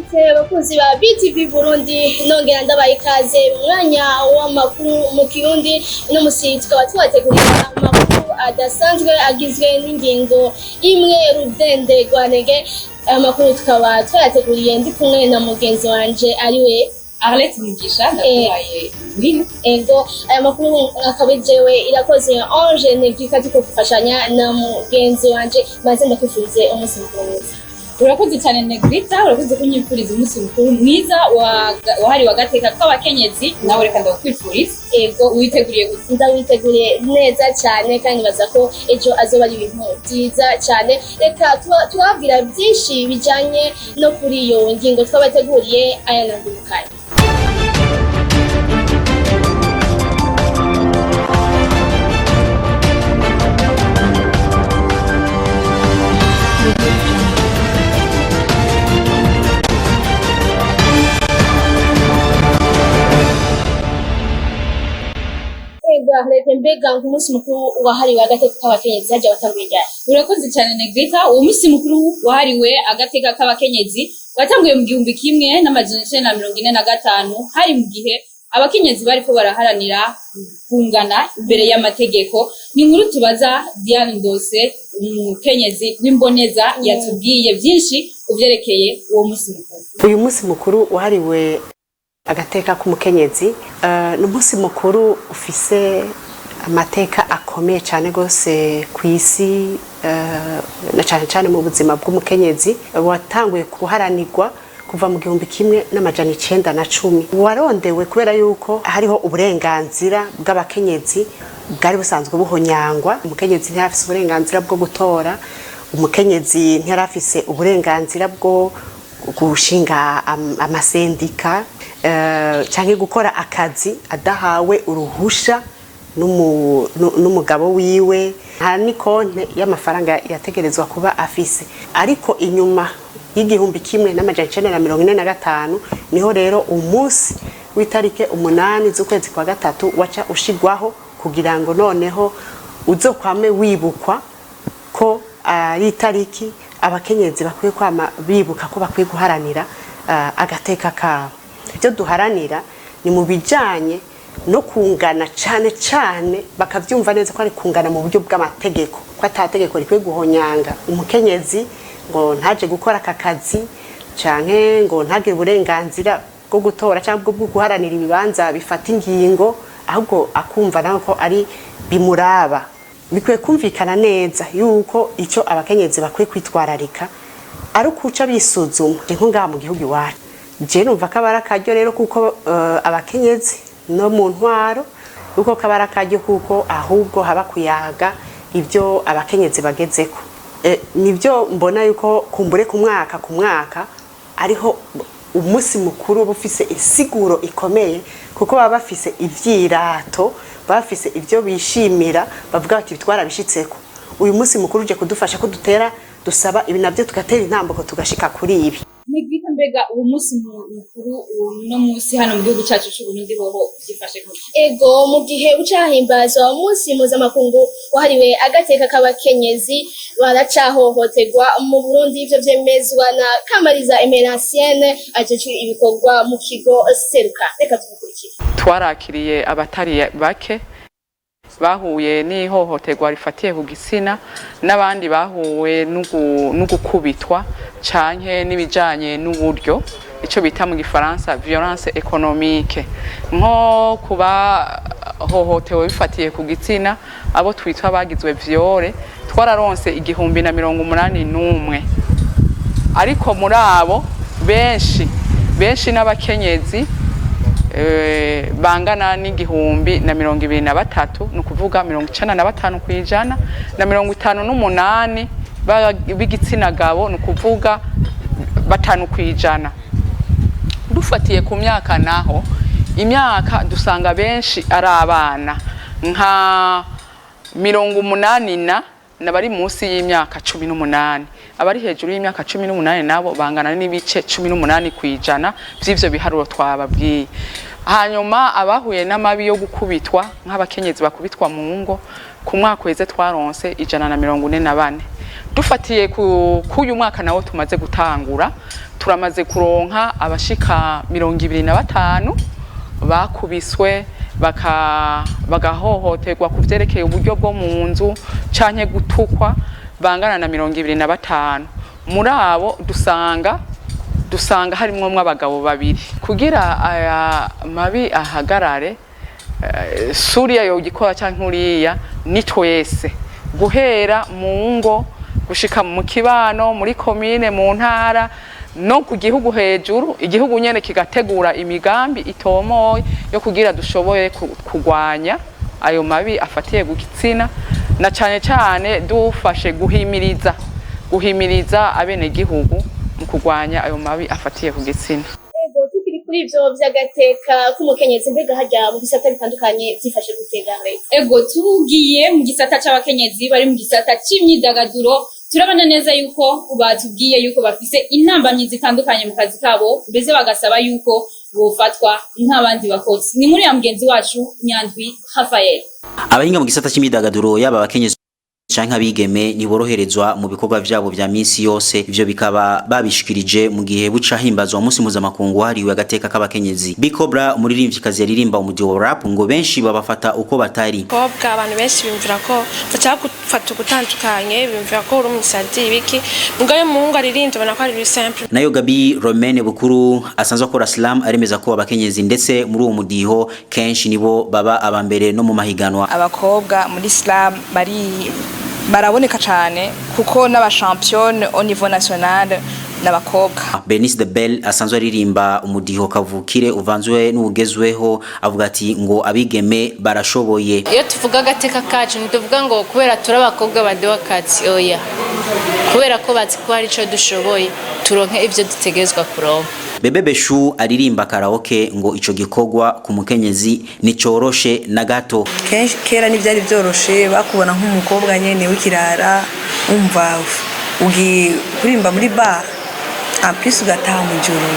Ndabaramutse abakunzi ba BTV Burundi, nongera ndabaha ikaze mu mwanya w'amakuru mu Kirundi. Uno musi tukaba tubategurira amakuru adasanzwe agizwe n'ingingo imwe rudende rwanege. Amakuru tukaba twayateguriye ndi kumwe na mugenzi wanje ariwe Arlette Mugisha, ndakubaye wino. Ego, aya makuru akaba jewe Irakoze Ange Negika, tuko gufashanya na mugenzi wanje. Maze ndakwifurize umunsi mukuru mwiza. Urakoze cyane Negrita, urakoze kunyifuriza umunsi mukuru mwiza wahariwe agateka k'abakenyezi. Nawe reka ndakwifuriza. Ego. Witeguriye gute? Ndawiteguriye neza cyane, kandi baza ko ejo azoba ari ibintu byiza cyane. Reka tubabwira byinshi bijanye no kuri iyo ngingo twabateguriye. Aya nandukanye. Ego Arlette, mbega nk'umunsi mukuru wahariwe agateka k'abakenyezi hajya watanguye ryari? Urakoze cyane Negrita. Uwo munsi mukuru wahariwe agateka k'abakenyezi watanguye mu 1945, hari mu gihe abakenyezi bariko baraharanira kungana imbere y'amategeko. Ni inkuru tubaza Diane Ndose, umukenyezi w'imboneza, yatubwiye byinshi kuvyerekeye uwo munsi mukuru. Uyu munsi mukuru wahariwe agateka k'umukenyezi ni umunsi mukuru ufise amateka akomeye cyane rwose ku isi, na cyane cyane mu buzima bw'umukenyezi. Watanguye guharanirwa kuva mu 1910. Warondewe kubera yuko hariho uburenganzira bw'abakenyezi bwari busanzwe buhonyangwa. Umukenyezi ntiyari uburenganzira bwo gutora, umukenyezi ntiyari afise uburenganzira bwo gushinga amasendika canke gukora akazi adahawe uruhusha n'umugabo wiwe, nta n'ikonte y'amafaranga yategerezwa kuba afise. Ariko inyuma y'1945 niho rero umunsi w'itarike 8 z'ukwezi kwa gatatu waca ushigwaho kugira ngo noneho uzokwame wibukwa ko ari itariki abakenyezi bakwiye kwama bibuka ko bakwiye guharanira agateka kabo. Ibyo duharanira ni mu bijanye no kungana, cane cane bakavyumva neza ko ari kungana mu buryo bw'amategeko, ko ata tegeko rikwiye guhonyanga umukenyezi ngo ntaje gukora aka kazi canke ngo ntagire uburenganzira bwo gutora cyangwa bwo guharanira ibibanza bifata ingingo, ahubwo akumva nawe ko ari bimuraba. Bikwiye kumvikana neza yuko icyo abakenyezi bakwiye kwitwararika ari ukuca bisuzuma. Nko ngaha mu gihugu iwacu, je numva ko aba ari akaryo rero kuko abakenyezi no mu ntwaro, kuko kaba ari akaryo kuko ahubwo haba kuyaga ibyo abakenyezi bagezeko. Nibyo mbona yuko kumbure ku mwaka ku mwaka ariho umunsi mukuru uba ufise insiguro ikomeye, kuko baba bafise ivyirato, baba bafise ibyo bishimira, bavuga bati twarabishitseko. Uyu munsi mukuru uje kudufasha ko dutera dusaba ibi navyo, tugatera intambuko tugashika kuri ibi. Negrita, mbega uwo munsi mukuru uno munsi hano mu gihugu cyacu c'u Burundi hoho byifashe gute? Ego, mu gihe ucahimbazwa umunsi mpuzamakungu wahariwe agateka k'abakenyezi, baracahohoterwa mu Burundi. Ivyo vyemezwa na Kamariza Emeransienne, ajejwe ibikorwa mu kigo Seruka. Reka tumukurikire. Twarakiriye abatari bake bahuye n'ihohoterwa rifatiye ku gitsina, n'abandi bahuye n'ugukubitwa canke n'ibijanye n'uburyo, ico bita mu gifaransa violence économique. Nko kuba hohotewe bifatiye ku gitsina, abo twitwa bagizwe viol, twararonse 1081, ariko muri abo benshi benshi n'abakenyezi bangana n'1023, ni ukuvuga 95%, na 58 b'igitsina gabo, ni ukuvuga 5%. Dufatiye ku myaka naho, imyaka dusanga benshi ari abana, nka 80 na n'abari munsi y'imyaka 18. Abari hejuru y'imyaka 18 nabo bangana n'ibice 18% vy'ivyo biharuro twababwiye. Hanyuma abahuye n'amabi yo gukubitwa, nk'abakenyezi bakubitwa mu ngo, ku mwaka uheze twaronse 144. Dufatiye ku k'uyu mwaka nawo tumaze gutangura, Turamaze kuronka abashika 25 bakubiswe, bagahohoterwa ku vyerekeye uburyo bwo mu nzu canke gutukwa, bangana na 25. Muri abo dusanga harimwo abagabo babiri. Kugira aya mabi ahagarare, suriya yogikora canke uriya, ni twese, guhera mu ngo gushika mu kibano, muri komine, mu ntara no ku gihugu hejuru. Igihugu nyene kigategura imigambi itomoye yo kugira dushoboye kugwanya ayo mabi afatiye ku gitsina, na cane cane dufashe guhimiriza abenegihugu mu kugwanya ayo mabi afatiye ku gitsina. Ego, tukiri kuri ivyo vy'agateka k'umukenyezi, mbega harya mu bisata bitandukanye vyifashe gutega? Ego, tugiye mu gisata c'abakenyezi bari mu gisata c'imyidagaduro, turabona neza yuko batubwiye yuko bafise intambamyi zitandukanye mu kazi kabo, mbese bagasaba yuko bofatwa nk'abandi bakozi. Ni inkuru ya mugenzi wacu Nyandwi Rafael. Abahinga mu gisata cy'imyidagaduro, yaba abakenyezi canke abigeme, ntiboroherezwa mu bikorwa vyabo vya minsi yose. Ivyo bikaba babishikirije mu gihe buca himbazwa umunsi mpuzamakungu wahariwe agateka k'abakenyezi. Bicobra, umuririmvyikazi yaririmba umudiho wa rap, ngo benshi babafata uko batari. Abakobwa, abantu benshi biyumvira ko bashaka gufata ugutandukanye, biyumvira ko uri umusazi ibiki, mugabo iyo umuhungu aririmbye ubona ko ari simple. Nayo Gabi Romaine Bukuru asanzwe akora slam aremeza ko abakenyezi ndetse muri uwo mudiho kenshi nibo baba aba mbere no mu mahiganwa. Abakobwa muri slam bari baraboneka cyane, kuko n'abashampiyone au niveau national n'abakobwa. Bernice the Bell asanzwe aririmba umudiho kavukire uvanzwe n'ugezweho avuga ati ngo abigeme barashoboye. Iyo tuvuga agateka kacu, ntituvuga ngo kubera turi abakobwa baduha akazi, oya, kubera ko bazi ko hari icyo dushoboye, turonke ibyo dutegerezwa kuronka. Bebe Beshu aririmba karaoke ngo ico gikorwa ku mukenyezi nicoroshe na gato. Kenshi kera ntibyari byoroshe, bakubona nk'umukobwa nyene w'ikirara, umva ugiye kuririmba muri bar, en plus ugataha mu joro.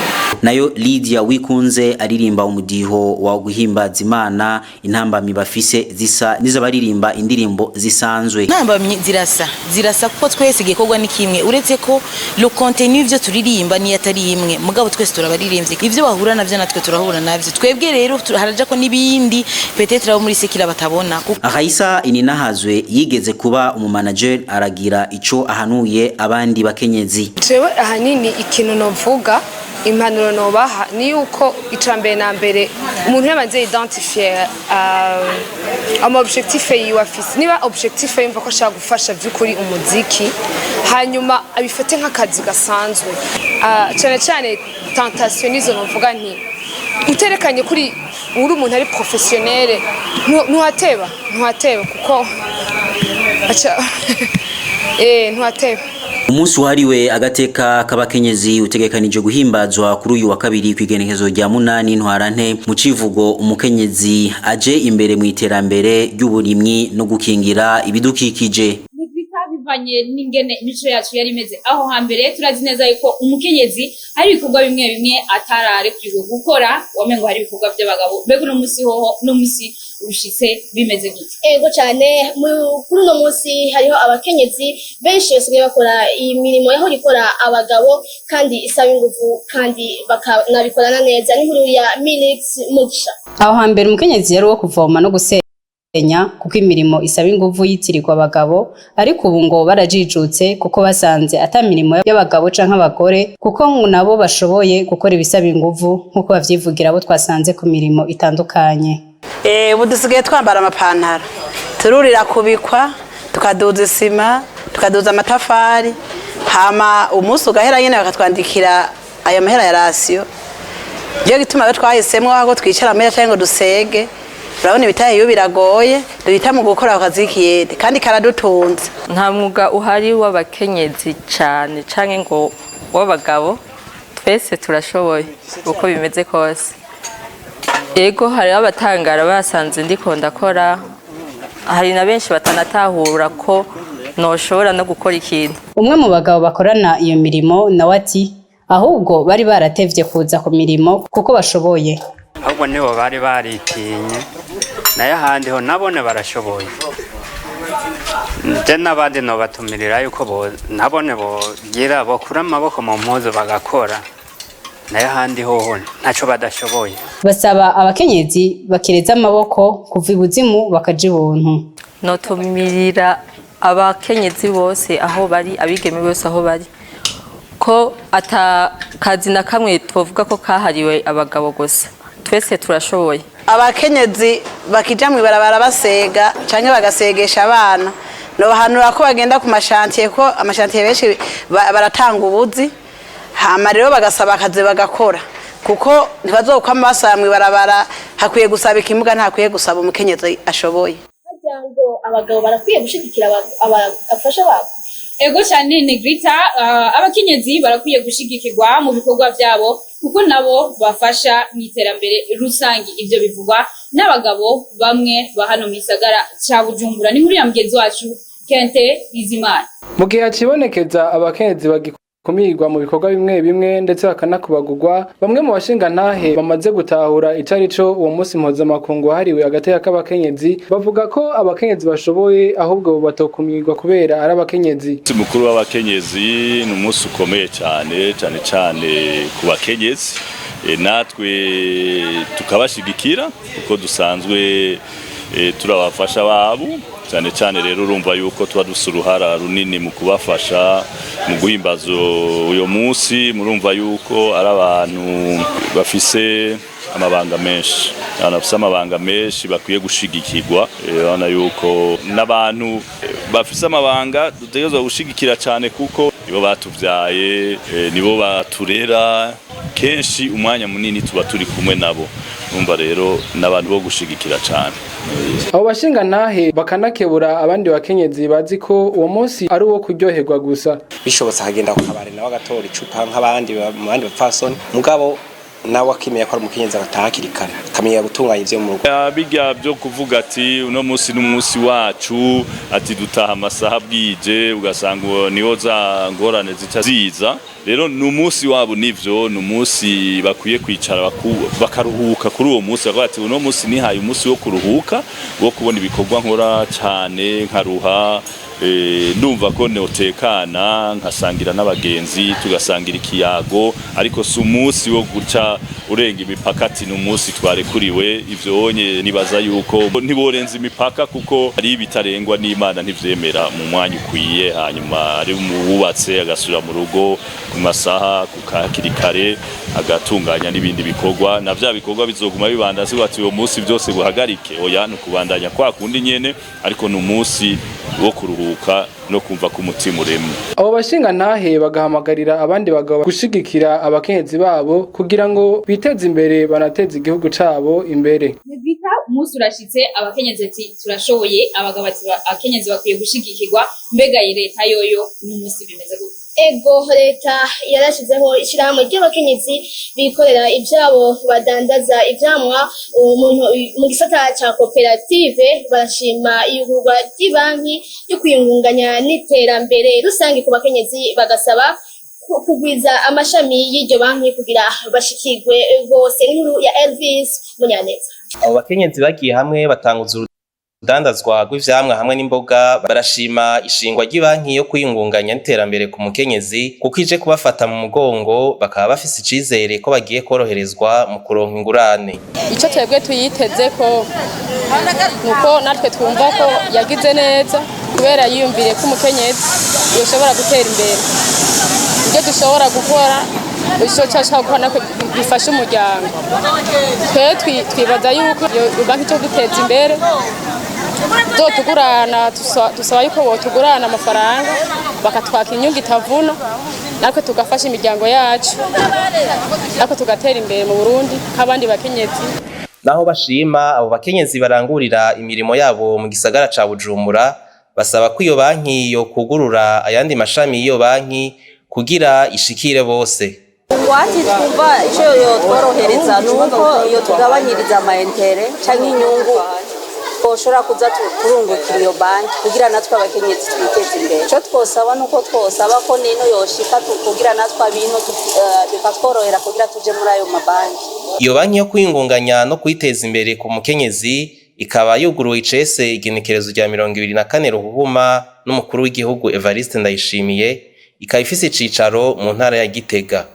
Nayo Lydia Wikunze aririmba umudiho wa guhimbaza Imana, intambamyi bafise zisa n'izabaririmba indirimbo zisanzwe. Intambamyi zirasa, zirasa, kuko twese igikorwa ni kimwe, uretse ko le contenu ivyo turirimba niyo atari imwe, mugabo twese turabaririmbye. Ivyo bahura navyo natwe turahura navyo. Twebwe rero haraja ko n'ibindi peut-être abo muri séculaire batabona. Raisa Ininahazwe yigeze kuba umumanager aragira ico ahanuye abandi bakenyezi. Jewe ahanini ikintu novuga, impanuro nobaha ni yuko ica mbere na mbere umuntu yabanze identifier ama objectif yiwe afise. Niba objectif yumva ko ashaka gufasha by'ukuri umuziki, hanyuma abifate nk'akazi gasanzwe. Cyane cyane tentation nizo novuga nti uterekanye kuri uri umuntu ari professionnel, ntuhateba, ntuhateba, kuko aca ntuhateba. Umunsi wahariwe agateka k'abakenyezi utegekanije guhimbazwa kuri uyu wa kabiri kw'igenekezo rya 8 Ntwarante, mu civugo "Umukenyezi aje imbere mu iterambere ry'uburimyi no gukingira ibidukikije". Nigwita, bivanye n'ingene imico yacu yari imeze aho hambere, turazi neza yuko umukenyezi hari ibikorwa bimwe bimwe atararekuriwe gukora, wamengo hari ibikorwa by'abagabo. Mbega uno musi hoho, uno musi ushitse bimeze gute? Ego cyane, kuri uno munsi hariho abakenyezi benshi basigaye bakora iyi mirimo yahora ikora abagabo kandi isaba ingufu, kandi bakanabikorana neza. N'inkuru ya Milix Mugisha. Aho hambere umukenyezi yari uwo kuvoma no gusenya, kuko imirimo isaba inguvu yitirirwa abagabo. Ariko ubu ngo barajijutse, kuko basanze ata mirimo y'abagabo canke abagore, kuko ngo nabo bashoboye gukora ibisaba inguvu, nk'uko bavyivugira abo twasanze ku mirimo itandukanye. Ubu dusigaye twambara amapantaro, tururira kubikwa, tukaduza isima, tukaduza amatafari, hama umunsi ugahera nyine bakatwandikira ayo mahera ya ration. Niyo gituma rero twahisemo aho twicara ameza cyangwa ngo dusege. Urabona ibitaye iyo biragoye, duhita mu gukora akazi k'ikiyede kandi karadutunze. Nta mwuga uhari w'abakenyezi cyane canke ngo w'abagabo, twese turashoboye uko bimeze kose. Ego, hariho abatangara basanze ndiko ndakora, hari na benshi batanatahura ko noshobora no gukora ikintu. Umwe mu bagabo bakorana iyo mirimo nawe ati ahubwo bari baratevye kuza ku mirimo kuko bashoboye. Ahubwo nibo bari baritinye, nayo ahandi ho nabone barashoboye. Nje n'abandi nobatumirira yuko bo nabone bogira bokura amaboko mu mpuzu bagakora. Nayo ahandi hoho ntaco badashoboye. Basaba abakenyezi bakireza amaboko kuva ibuzimu bakaja ibuntu. Notumirira abakenyezi bose aho bari, abigeme bose aho bari, ko ata kazi na kamwe twovuga ko kahariwe abagabo gusa, twese turashoboye. Abakenyezi bakija mw'ibarabara basega canke bagasegesha abana, nobahanura ko bagenda ku ma chantiers, ko ama chantiers benshi baratanga ubuzi. Hama rero bagasaba akazi bagakora, kuko ntibazokwama basaba mw'ibarabara. Hakwiye gusaba ikimuga, ntakwiye gusaba umukenyezi ashoboye. Harya ngo abagabo barakwiye gushigikira abafasha babo? Ego cyane Negrita, abakenyezi barakwiye gushigikirwa mu bikorwa byabo kuko nabo bafasha mu iterambere rusange. Ibyo bivugwa n'abagabo bamwe ba hano mu gisagara ca Bujumbura. Ni muri ya mugenzi wacu Kente Bizimana. Mu gihe hakibonekeza abakenyezi bagikumirwa mu bikorwa bimwe bimwe ndetse bakanakubagurwa, bamwe mu bashingantahe bamaze gutahura ico ari co uwo munsi mpuzamakungu wahariwe agateka k'abakenyezi bavuga ko abakenyezi bashoboye, ahubwo batokumirwa kubera ari abakenyezi. Umunsi mukuru w'abakenyezi ni umunsi ukomeye cyane cyane cyane ku bakenyezi. Natwe tukabashigikira kuko dusanzwe turabafasha babo cyane cyane. Rero urumva yuko tuba dufise uruhara runini mu kubafasha mu guhimbaza uyo munsi. Murumva yuko ari abantu bafise amabanga menshi, abantu bafise amabanga menshi bakwiye gushigikirwa. Urabona yuko n'abantu bafise amabanga dutegerezwa gushigikira cyane, kuko nibo batuvyaye, nibo baturera, kenshi umwanya munini tuba turi kumwe nabo. Urumva rero n'abantu bo gushigikira cyane. Abo bashingantahe bakanakebura abandi bakenyezi bazi ko uwo munsi ari uwo kuryoherwa gusa. Bishobotse akagenda ku kabari nawe agatora icupa nk'abandi mu bandi bapfasoni, mugabo nawe akimenya ko ari umukenyezi, agataha hakiri kare, akamenya gutunganya ivyo mu rugo. Bijya byo kuvuga ati uno munsi n'umunsi wacu, ati dutaha amasaha bwije, ugasanga uwo niho za ngorane zica ziza. Rero ni umunsi wabo, nivyo, ni umunsi bakwiye kwicara bakaruhuka. Kuri uwo munsi bakavuga ati uno munsi nihaye umunsi wo kuruhuka, wo kubona ibikorwa nkora cyane nkaruha, ndumva ko notekana, nkasangira n'abagenzi, tugasangira ikiyago. Ariko si umunsi wo guca urenga imipaka ati ni umunsi twarekuriwe. Ivyo onye nibaza yuko ntiborenza imipaka, kuko ari ibitarengwa n'Imana ntivyemera mu mwanya ukwiye. Hanyuma ari wubatse agasubira mu rugo ku masaha ku hakiri kare, agatunganya n'ibindi bikorwa, na vya bikorwa bizoguma bibanda. Si ati uwo munsi byose buhagarike, oya, ni ukubandanya kwa kundi nyene, ariko ni umunsi wo kuruhuka no kumva ko umutima uremye. Abo bashingantahe bagahamagarira abandi bagabo gushigikira abakenyezi babo kugira ngo biteze imbere, banateze igihugu cabo imbere. Bita umunsi urashitse, abakenyezi ati turashoboye, abagabo ati abakenyezi bakwiye gushigikirwa. Mbega iyi leta yoyo uno munsi bimeze gute? Ego, leta yarashizeho ishyirahamwe ry'abakenyezi bikorera ibyabo, badandaza ivyamwa umuntu mu gisata ca koperative. Barashima iyugurwa ry'ibanki yo kwiyungunganya n'iterambere rusange ku bakenyezi, bagasaba kugwiza amashami y'iryo banki kugira bashikirwe bose. Inkuru ya Elvis Munyaneza. Abo bakenyezi bagiye hamwe batanguza urudandazwa rw'ivyamwa hamwe n'imboga barashima ishingwa ry'ibanki yo kwiyungunganya n'iterambere ku mukenyezi, kuko ije kubafata mu mugongo, bakaba bafise icizere ko bagiye koroherezwa mu kuronka ingurane. Icyo twebwe tuyiteze ko nuko natwe twumva ko yagize neza, kubera yiyumviriye ko umukenyezi yoshobora gutera imbere. Ibyo dushobora gukora, icyo cyashaka gukora natwe bifasha umuryango. Twe twibaza yuko iyo banki cyo duteza imbere tugurana, dusaba yuko botugurana amafaranga bakatwaka inyungu itavuna, natwe tugafasha imiryango yacu, natwe tugatera imbere mu Burundi nk'abandi bakenyezi. Naho bashima, abo bakenyezi barangurira imirimo yabo mu gisagara ca Bujumbura basaba ko iyo banki yo kugurura ayandi mashami y'iyo banki kugira ishikire bose. Ingwate twumva icyo yotworohereza ni uko iyo tugabanyiriza ama intérêts cyangwa inyungu twoshobora kuza turungukira iyo banki, kugira natwe abakenyezi twiteze imbere. Icyo twosaba ni uko twosaba ko nino yoshika kugira natwe abino bikatworohera kugira tuje muri ayo mabanki. Iyo banki yo kwiyungunganya no kwiteza imbere ku mukenyezi ikaba yuguruwe icese igenekerezo rya 24 Ruhuhuma n'umukuru w'igihugu Evariste Ndayishimiye, ikaba ifise icicaro mu ntara ya Gitega.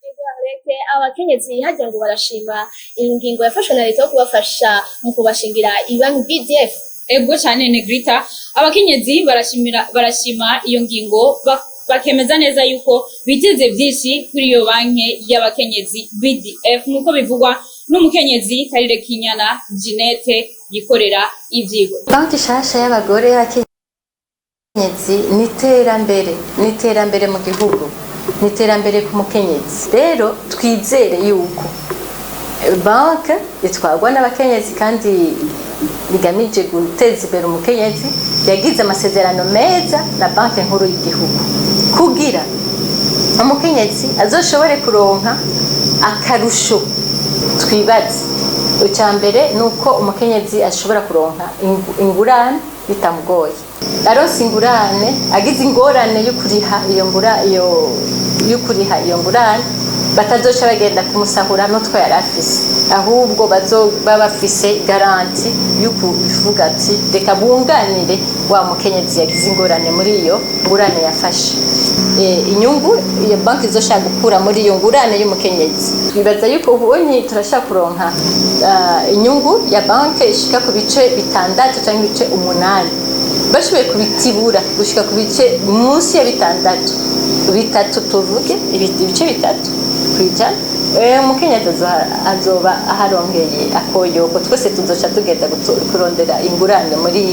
Abakenyezi hajya ngo barashima ingingo yafashwe na leta yo kubafasha mu kubashingira ibanki BDF. Ego cyane, Negrita. Abakenyezi barashimira, barashima iyo ngingo, bakemeza neza yuko biteze byinshi kuri iyo banki y'abakenyezi BDF, nk'uko bivugwa n'umukenyezi Karire Kinyana Jeanette yikorera ivyiwe. Banki shasha y'abagore, y'abakenyezi, ni iterambere, ni iterambere mu gihugu, ni iterambere ku mukenyezi. Rero twizere yuko banki itwarwa n'abakenyezi kandi bigamije guteza imbere umukenyezi, yagize amasezerano meza na Banki Nkuru y'Igihugu kugira umukenyezi azoshobore kuronka akarusho. Twibaze, icya mbere ni uko umukenyezi ashobora kuronka ingurane bitamugoye. Aronse ingurane, agize ingorane yo kuriha iyo ngura iyo yo kuriha iyo ngurane, batazoca bagenda kumusahura n'utwo yari afise, ahubwo bazoba bafise garantie yo kuvuga ati reka bunganire wa mukenyezi yagize ingorane muri iyo ngurane yafashe. Inyungu iyo banki izoshaka gukura muri iyo ngurane y'umukenyezi, bibaza yuko ubonye turashaka kuronka inyungu ya banki ishika ku bice 6 cyangwa ibice 8. Bashoboye kubitibura gushika ku bice munsi ya 6, 3, tuvuge ibice 3%, umukenyezi azoba aharongeye akoyoko. Twese tuzoca tugenda kurondera ingurane muri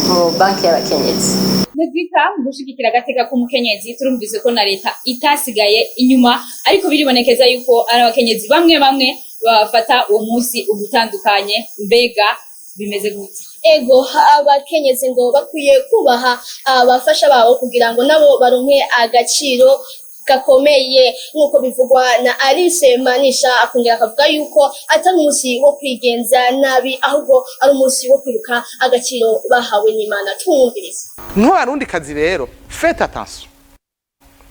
mu banki y'abakenyezi. Negrita, mu gushigikira agateka k'umukenyezi, turumvise ko na leta itasigaye inyuma, ariko biribonekeza yuko ari abakenyezi bamwe bamwe bafata uwo munsi ugutandukanye. Mbega bimeze gute? Ego, abakenyezi ngo bakwiye kubaha abafasha babo kugira ngo nabo baronke agaciro gakomeye, nk'uko bivugwa na Alice Manisha. Akongera akavuga yuko atari umunsi wo kwigenza nabi, ahubwo ari umunsi wo kwibuka agaciro bahawe n'Imana. Tumwumvirize. Nk'Abarundikazi rero, faites attention.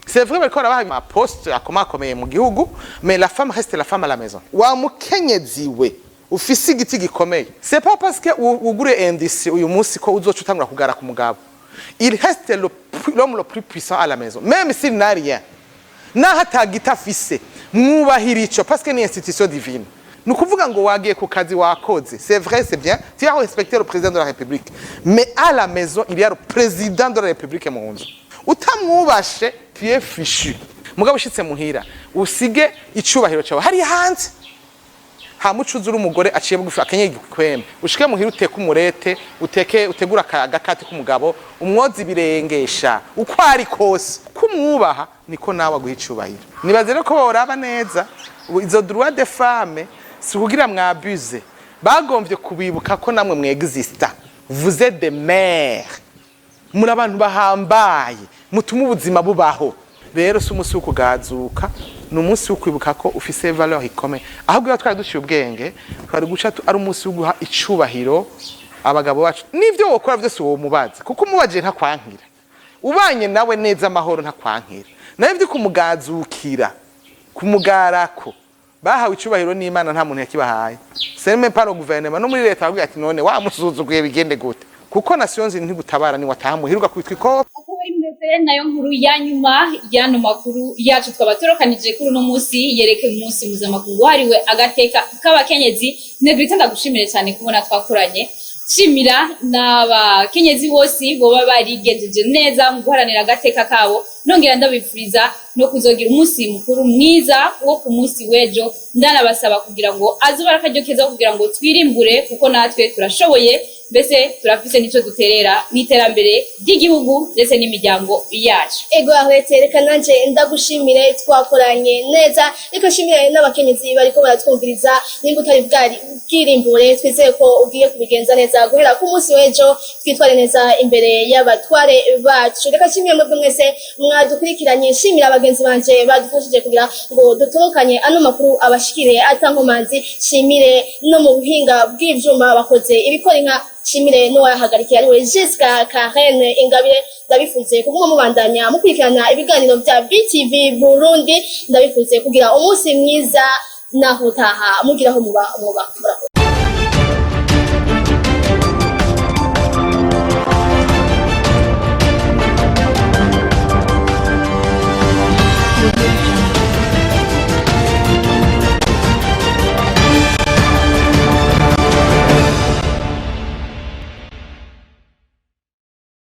C'est vrai, bariko barabaha ama poste akomakomeye mu gihugu, mais la femme reste la femme à la maison. Wa mukenyezi we ufise igiti gikomeye, c'est pas parce que wugure industrie uyu munsi ko uzoca utangura kugara ku mugabo. Il reste l'homme le plus puissant à la maison, même s'il n'a rien, naho atagita afise, mwubahira ico, parce que ni institution divine. Ni ukuvuga ngo wagiye ku kazi, wakoze, c'est vrai, c'est bien, tu as respecté le président de la République, mais à la maison il y a le président de la République mu nzu. Utamwubashe, tu es fichu. Mugabo ushitse muhira, usige icubahiro cyawe hariya hanze, hama ucuze uri umugore aciye bugufi, akenyeye igikwembe, ushike muhira, uteke umurete, uteke, utegura agakati k'umugabo, umwoza ibirengesha uko ari kose kumwubaha, niko nawe aguha icubahiro. Nibaze rero ko boraba neza ubu izo droit de femme, si kugira mwabuze, bagomvye kubibuka ko namwe mwexista. Vous êtes des mères, muri abantu bahambaye mutuma ubuzima bubaho. Rero si umunsi wo kugazuka, ni umunsi wo kwibuka ko ufise valeur ikomeye. Ahubwo iyo twari duciye ubwenge, twari guca ari umunsi wo guha icubahiro abagabo bacu. N'ivyo wokora vyose womubaza, kuko umubajije ntakwankira, ubanye nawe neza amahoro ntakwankira. Nawe ivyo kumugazukira, kumugarako, bahawe icubahiro n'Imana, nta muntu yakibahaye. C'est même pas le gouvernement. No muri leta bavuga ati none wamusuzuguye bigende gute? Kuko Nations Unies ntigutabara, ni wataha muhira ugakubitwa ikofe. Akaba ari imeze nayo nkuru ya nyuma y'ano makuru yacu twaba turokanije kuri uno munsi yerekeye umunsi mpuzamakungu wahariwe agateka k'abakenyezi. Negrita, ndagushimire cyane kubona twakoranye. Nshimira n'abakenyezi bose boba barigejeje neza mu guharanira agateka kabo, nongera ndabifuriza no kuzogira umunsi mukuru mwiza wo ku munsi w'ejo. Ndanabasaba kugira ngo azobe ari akaryo keza kugira ngo twirimbure, kuko natwe turashoboye, mbese turafise n'ico duterera mu iterambere ry'igihugu ndetse n'imiryango yacu. Ego ahwete, reka nanje ndagushimire, twakoranye neza. Reka nshimire n'abakenyezi bariko baratwumviriza. Nimba utari bwari bwirimbure, twizeye ko ugiye kubigenza neza guhera ku munsi w'ejo, twitware neza imbere y'abatware bacu. Reka nshimire mwebwe mwese mwadukurikiranye, nshimira abagenzi banje badufashije kugira ngo dutorokanye ano makuru abashikire atankomanzi, nshimire no mu buhinga bw'ivyuma bakoze ibikora inka, nshimire n'uwayahagarikiye ariwe Jessica Karen Ingabire. Ndabifuze kuguma mubandanya mukurikirana ibiganiro bya BTV Burundi. Ndabifuze kugira umunsi mwiza, naho utaha, mugiraho muba muba. Murakoze.